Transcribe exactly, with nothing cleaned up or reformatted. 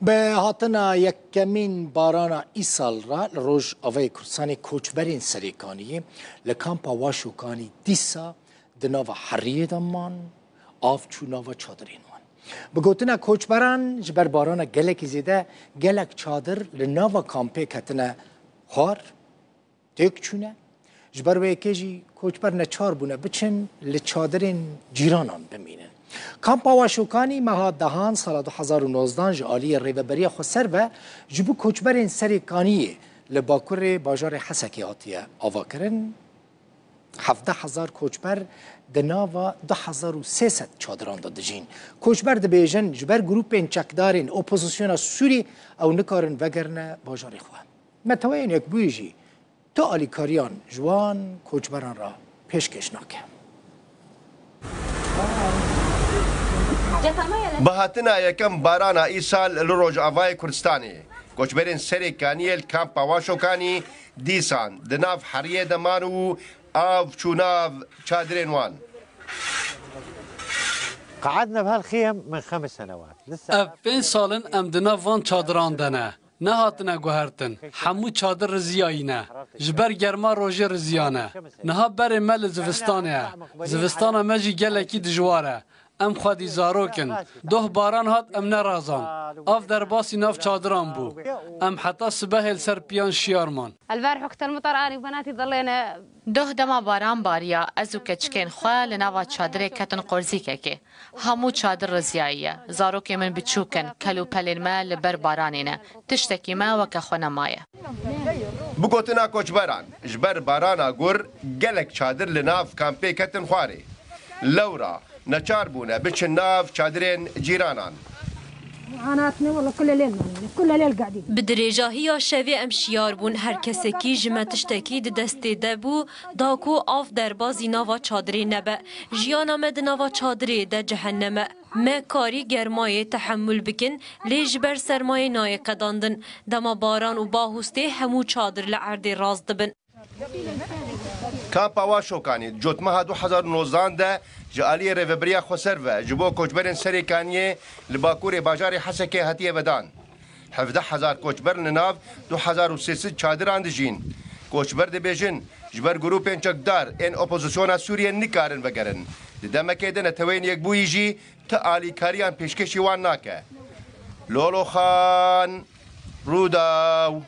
Bi hatina yekemîn barana îsal re li Rojavayê Kurdistanê koçberên Serêkaniyê li kampa Waşokanî dîsa di nava heriyê de man, av çû nava çadirên wan. Bi gotina koçberan, ji ber barana gelekî zêde gelek çadir li nava kampê ketine xwar, têk çûne. Ji ber wê yekê jî koçber neçar bûne biçin li çadirên cîranan bimînin. Kampa Waşokanî meha dehan sala du hezar û nozdan ji aliyê Rêveberiya Xweser ve ji bo koçberên Serêkaniyê li bakurê bajarê Hesekê hatiye avakirin. Hevdeh hezar koçber di nava du hezar û sê sed çadiran de dijîn. Koçber dibêjin, ji ber grûpên çekdarên opozisyona Sûrî ew nikarin vegerine bajarê xwe. Neteweyên Yekbûyî jî tu alîkariyan ji wan koçberan re pêşkêş nake. Bi hatina yekem barana îsal li Rojavayê Kurdistanê, koçberên Serêkaniyê li kampa Waşokanî dîsan di nav heriyê de man û av çû nav çadirên wan. قعدنا بهالخيم من خمس سنوات لسه. Ev pênc sal in em di nav van çadiran de ne. Nehatine guhertin. Hemû çadir riziyayî ne. Ji ber germa rojê riziyane. Niha berê me li zivistanê ye. Zivistana me jî gelekî dijwar e. Em xwedî zarok in. Doh baran hat em nerazand. Av derbasî nav çadiran bû. Em heta sibehê li ser piyan şiyar man. البارح وقت المطر أنا وبناتي ضلينا. Doh dema baran bariya, ez û keçikên xwe li nava çadirê ketin qorzîkekê. Hemû çadir riziyayî ye. Zarokên min biçûk in, kel û pelên me li ber baranê ne. Tiştekî me weke xwe nemaye. Bi gotina koçberan, ji ber barana gur gelek çadir li nav kampê ketin xwarê. Lewra neçar bûne biçin nav çadirên cîranan. معاناتنا والله كل ليل مانين، كل ليل قاعدين. Bi dirêjahiya şevê em şiyar bûn, her kesekî ji me tiştekî di destê de bû, da ku av derbazî nava çadirê nebe. Jiyana me di nava çadirê de cehennem e. Me karî germayê tehemûl bikin, lê ji ber sermayê nayê qedandin. Dema baran û bahûstê hemû çadir li erdê rast dibin. Kampa Waşokanî di cotmeha du hezar û nozdan de ji aliyê Rêveberiya Xweser ve ji bo koçberên Serêkaniyê li bakurê bajarê Hesekê hatiye vedan. Hevdeh hezar koçber li nav du hezar û sê sed çadiran dijîn. Koçber dibêjin, ji ber grûpên çekdar ên opozisyona Sûriyê nikarin vegerin. Di demekê de Neteweyên Yekbûyî jî ti alîkariyan pêşkêşî wan nake. Lolo Xan, Rûdaw.